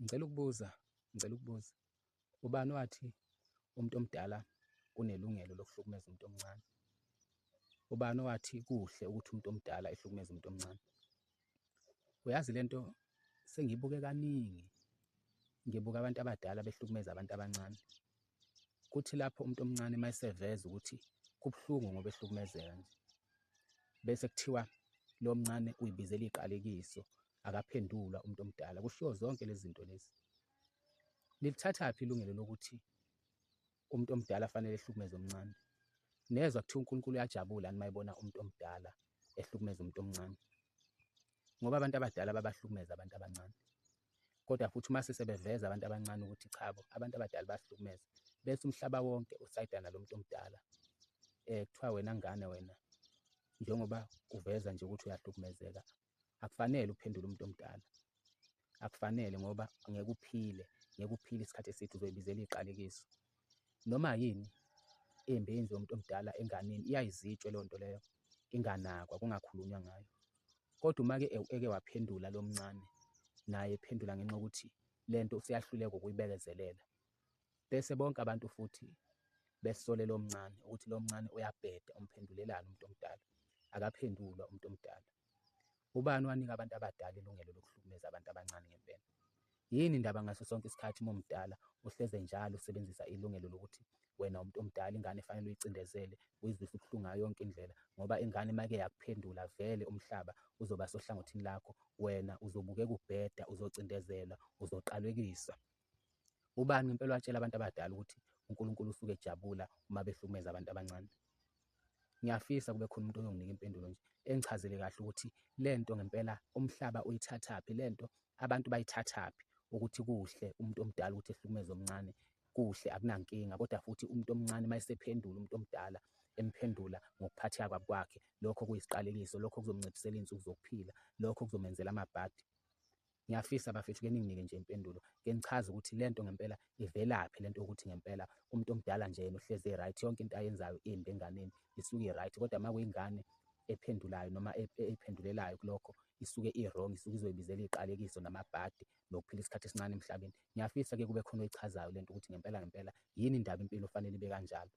Ngicela ukubuza, ngicela ukubuza, ubani owathi umuntu omdala unelungelo lokuhlukumeza umuntu omncane? Ubani owathi kuhle ukuthi umuntu omdala ehlukumeze umuntu omncane? Uyazi lento sengiyibuke kaningi, ngibuka abantu abadala behlukumeza abantu abancane. Kuthi lapho umuntu omncane uma eseveza ukuthi kubuhlungu ngoba ehlukumezeka nje, bese kuthiwa lo mncane uyibizela iqalekiso, akaphendulwa umuntu omdala. Kushiwo zonke lezi zinto lezi. Nilithathaphi ilungelo lokuthi umuntu omdala fanele ehlukumeze omncane? Nezwa kuthiwa uNkulunkulu uyajabula uma ebona umuntu omdala ehlukumeza umuntu omncane, ngoba abantu abadala babahlukumeza abantu abancane. Kodwa futhi uma sesebeveza abantu abancane ukuthi chabo, abantu abadala bayahlukumeza, bese umhlaba wonke usayidana lo muntu omdala. Kuthiwa wena ngane wena, njengoba uveza nje ukuthi uyahlukumezeka, akufanele uphendule umuntu omdala, akufanele, ngoba ngeke uphile, ngeke uphile isikhathi eside, uzoyibizela iqalekiso. Noma yini embi eyenziwa umuntu omdala enganeni iyayizitshwe leyo nto leyo, inganakwa, kungakhulunywa ngayo. Kodwa uma-ke eke waphendula lo mncane, naye ephendula ngenxa yokuthi le nto useyahluleka ukuyibekezelela, bese bonke abantu futhi besole lo mncane ukuthi lo mncane uyabheda, umphendulelani umuntu omdala, akaphendulwa umuntu omdala. Ubani owanika abantu abadala ilungelo lokuhlukumeza abantu abancane ngempela? Yini indaba ngaso sonke isikhathi uma umdala uhleze njalo usebenzisa ilungelo lokuthi wena umuntu omdala ingane fanele uyicindezele, uyizwise ubuhlungu ngayo yonke indlela, ngoba ingane uma ike yakuphendula vele umhlaba uzoba sohlangothini lakho, wena uzobukeka ubheda, uzocindezelwa, uzoqalekiswa. Ubani ngempela watshela abantu abadala ukuthi uNkulunkulu usuke ejabula uma behlukumeza abantu abancane? Ngiyafisa kube khona umuntu oyonginika impendulo nje engichazele kahle ukuthi le nto ngempela umhlaba uyithathaphi, le nto abantu bayithathaphi ukuthi kuhle umuntu omdala ukuthi ehlukumeze omncane, kuhle akunankinga, kodwa futhi umuntu omncane uma esephendula umuntu omdala emphendula ngokuphatheka kwabi kwakhe, lokho kuyisiqalekiso, lokho kuzomnciphisela iy'nsuku zokuphila, lokho kuzomenzela amabhadi. Ngiyafisa bafethu ke ninginike nje impendulo, ke nichaze ukuthi lento ngempela ivelaphi, lento yokuthi ngempela umuntu omdala nje yena uhlezi e-right, yonke into ayenzayo imbi enganeni isuke i-right, kodwa uma kuyingane ephendulayo noma ephendulelayo kulokho isuke i-wrong, isuke izoyibizela iy'qalekiso namabhadi nokuphila isikhathi esincane emhlabeni. Ngiyafisa ke kube khona oyichazayo lento ukuthi ngempela ngempela yini indaba impilo fanele ibe kanjalo.